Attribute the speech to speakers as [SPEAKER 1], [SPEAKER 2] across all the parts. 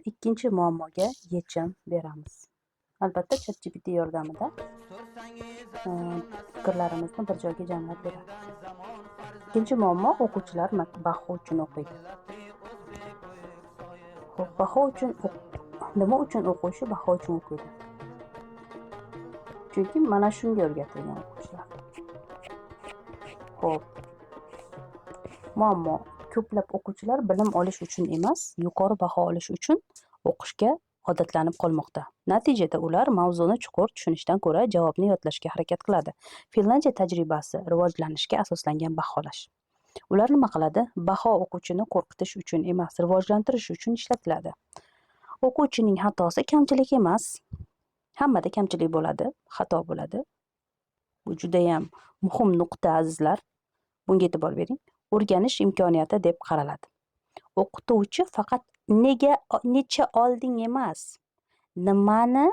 [SPEAKER 1] Ikkinchi muammoga yechim beramiz. Albatta, ChatGPT yordamida fikrlarimizni bir joyga jamlab beradi. Ikkinchi muammo: o'quvchilar baho uchun o'qiydi. Xo'p, baho uchun, nima uchun o'quvchi baho uchun o'qiydi? Chunki mana shunga o'rgatilgan o'quvchilar. Xo'p. Muammo: ko'plab o'quvchilar bilim olish uchun emas, yuqori baho olish uchun o'qishga odatlanib qolmoqda. Natijada ular mavzuni chuqur tushunishdan ko'ra javobni yodlashga harakat qiladi. Finlyandiya tajribasi: rivojlanishga asoslangan baholash. Ular nima qiladi? Baho o'quvchini qo'rqitish uchun emas, rivojlantirish uchun ishlatiladi. O'quvchining xatosi kamchilik emas. Hammada kamchilik bo'ladi, xato bo'ladi. Bu judayam muhim nuqta, azizlar. Bunga e'tibor bering. O'rganish imkoniyati deb qaraladi. O'qituvchi faqat nega, necha olding emas, nimani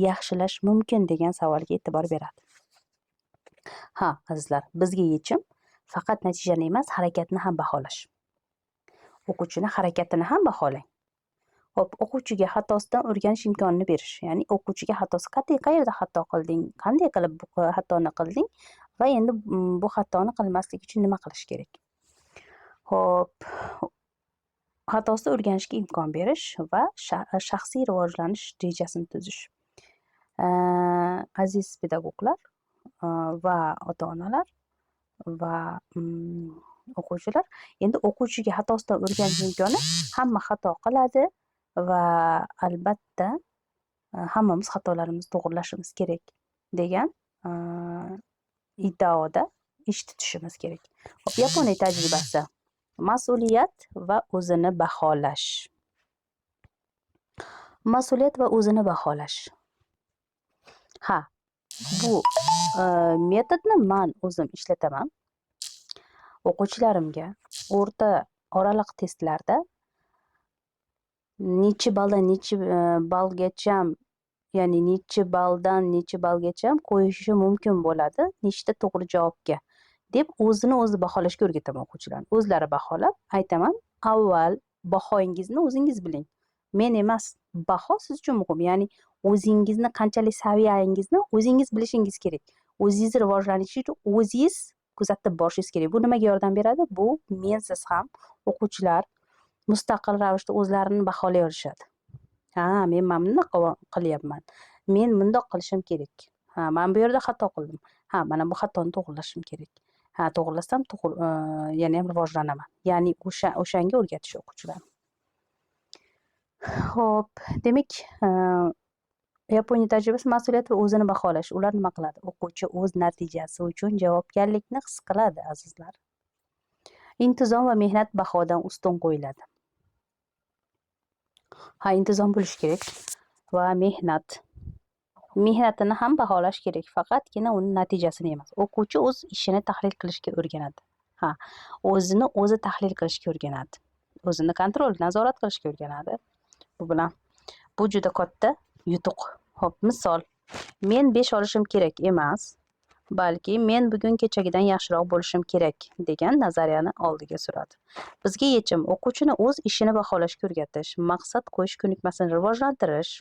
[SPEAKER 1] yaxshilash mumkin degan savolga e'tibor beradi. Ha, azizlar, bizga yechim: faqat natijani emas, harakatni ham baholash. O'quvchini harakatini ham baholang. Xo'p, o'quvchiga xatosidan o'rganish imkonini berish. Ya'ni o'quvchiga xatosi qat'iy, qayerda xato qilding, qanday qilib bu xatoni qilding va endi bu xatoni qilmaslik uchun nima qilish kerak? Xo'p, xatosida o'rganishga imkon berish va shaxsiy rivojlanish rejasini tuzish. Aziz pedagoglar va ota-onalar va o'quvchilar, endi o'quvchiga xatosidan o'rganish imkoni. Hamma xato qiladi va albatta hammamiz xatolarimizni to'g'irlashimiz kerak degan iddaoda ish tutishimiz kerak. Xo'p, Yaponiya tajribasi: mas'uliyat va o'zini baholash. Mas'uliyat va o'zini baholash. Ha, bu metodni man o'zim ishlataman. O'quvchilarimga o'rta oraliq testlarda nechi balldan nechi ballgacham, ya'ni nechi balldan nechi ballgacham qo'yishi mumkin bo'ladi, nechta to'g'ri javobga deb o'zini o'zi baholashga o'rgataman o'quvchilarni. O'zlari baholab aytaman: avval bahoyingizni o'zingiz biling. Men emas, baho siz uchun muhim. Ya'ni o'zingizni qanchalik saviyangizni o'zingiz bilishingiz kerak. O'zingizni rivojlanishingiz uchun o'zingiz kuzatib borishingiz kerak. Bu nimaga yordam beradi? Bu mensiz ham o'quvchilar mustaqil ravishda o'zlarini baholay olishadi. Ha, men mana bunaqa qilyapman. Men bundoq qilishim kerak. Ha, man bu yerda xato qildim. Ha, mana bu xatoni to'g'irlashim kerak. Ha, to'g'irlasam, yana ham rivojlanaman. Ya'ni o'shanga o'rgatish o'quvchilarni. Xo'p, demak, Yaponiya tajribasi: mas'uliyat va o'zini baholash. Ular nima qiladi? O'quvchi o'z natijasi uchun javobgarlikni his qiladi, azizlar. Intizom va mehnat bahodan ustun qo'yiladi. Ha, intizom bo'lishi kerak va mehnat. Mehnatini ham baholash kerak, faqatgina uni natijasini emas. O'quvchi o'z ishini tahlil qilishga o'rganadi. Ha, o'zini o'zi tahlil qilishga o'rganadi. O'zini контроль, nazorat qilishga o'rganadi. Bu bilan bu juda katta yutuq. Xo'p, misol: men 5 olishim kerak emas, balki men bugun kechagidan yaxshiroq bo'lishim kerak degan nazariyani oldiga suradi. Bizga yechim: o'quvchini o'z ishini baholashga o'rgatish, maqsad qo'yish ko'nikmasini rivojlantirish.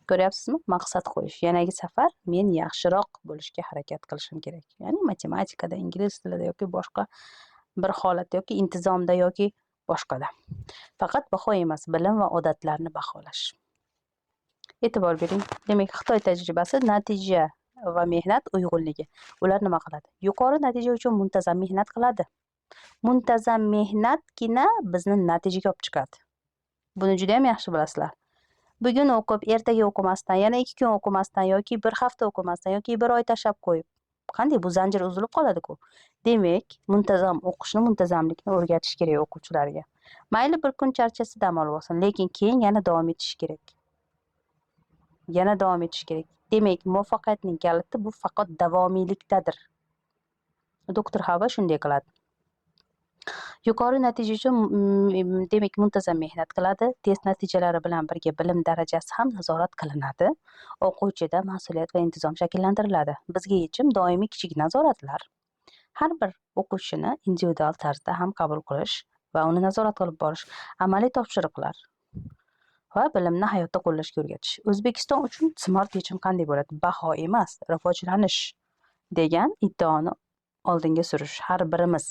[SPEAKER 1] Ko'ryapsizmi? Maqsad qo'yish. Yanagi safar men yaxshiroq bo'lishga harakat qilishim kerak. Ya'ni matematikada, ingliz tilida yoki boshqa bir holatda yoki intizomda yoki boshqada. Faqat baho emas, bilim va odatlarni baholash. E'tibor bering. Demak, Xitoy tajribasi: natija va mehnat uyg'unligi. Ular nima qiladi? Yuqori natija uchun muntazam mehnat qiladi. Muntazam mehnatgina bizni natijaga olib chiqadi. Buni juda ham yaxshi bilasizlar. Bugun o'qib, ertaga o'qimasdan, yana 2 kun o'qimasdan yoki bir hafta o'qimasdan yoki bir oy tashlab qo'yib, qanday, bu zanjir uzilib qoladi-ku. Demak, muntazam o'qishni, muntazamlikni o'rgatish kerak o'quvchilarga. Mayli, bir kun charchasa, dam olib olsin, lekin keyin yana davom etish kerak. Yana davom etish kerak. Demak, muvaffaqiyatning kaliti bu faqat davomiylikdadir. Doktor Hava shunday qiladi. Yuqori natija uchun demak, muntazam mehnat qiladi. Test natijalari bilan birga bilim darajasi ham nazorat qilinadi. O'quvchida mas'uliyat va intizom shakllantiriladi. Bizga yechim: doimiy kichik nazoratlar. Har bir o'quvchini individual tarzda ham qabul qilish va uni nazorat qilib borish, amaliy topshiriqlar. Va bilimni hayotda qo'llashga o'rgatish. O'zbekiston uchun smart yechim qanday bo'ladi? Baho emas, rivojlanish degan iddaoni oldinga surish. Har birimiz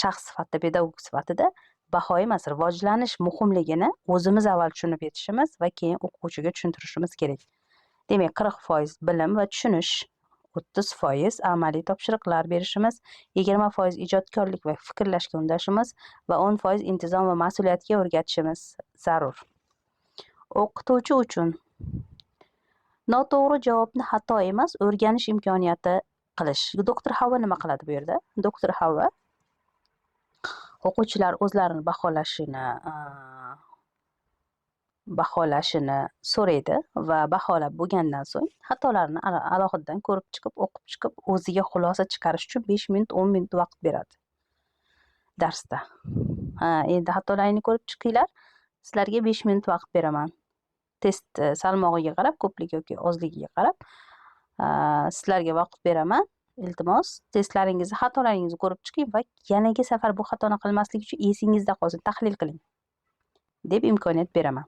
[SPEAKER 1] shaxs sifatida, pedagog sifatida baho emas, rivojlanish muhimligini o'zimiz avval tushunib yetishimiz va keyin o'quvchiga tushuntirishimiz kerak. Demak, 40% bilim va tushunish, 30% amaliy topshiriqlar berishimiz, 20% ijodkorlik va fikrlashga undashimiz va 10% intizom va mas'uliyatga o'rgatishimiz zarur. O'qituvchi uchun noto'g'ri javobni xato emas, o'rganish imkoniyati qilish. Doktor Havva nima qiladi bu yerda? Doktor Havva o'quvchilar o'zlarini baholashini so'raydi va baholab bo'lgandan so'ng xatolarni alohidadan ko'rib chiqib, o'qib chiqib, o'ziga xulosa chiqarish uchun 5 minut, 10 minut vaqt beradi darsda. Ha, endi xatolaringni ko'rib chiqinglar, sizlarga 5 minut vaqt beraman. Test salmog'iga qarab, ko'pligi yoki ozligiga qarab, sizlarga vaqt beraman. Iltimos, testlaringizni, xatolaringizni ko'rib chiqing va yanagi safar bu xatoni qilmaslik uchun esingizda qolsin, tahlil qiling, deb imkoniyat beraman.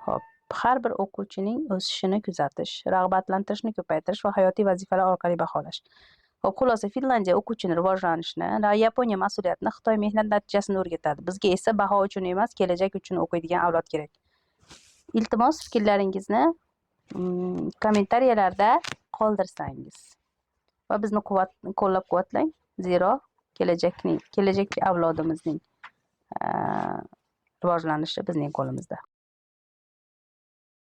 [SPEAKER 1] Xo'p, har bir o'quvchining o'sishini kuzatish, rag'batlantirishni ko'paytirish va hayotiy vazifalar orqali baholash. Xo'p, xulosa: Finlandiya o'quvchini rivojlanishni, Yaponiya mas'uliyatni, Xitoy mehnat natijasini o'rgatadi. Bizga esa baho uchun emas, kelajak uchun o'qiydigan avlod kerak. Iltimos, fikrlaringizni kommentariyalarda qoldirsangiz va bizni quvvat qo'llab-quvvatlang, zero kelajakning, kelajak avlodimizning rivojlanishi bizning qo'limizda.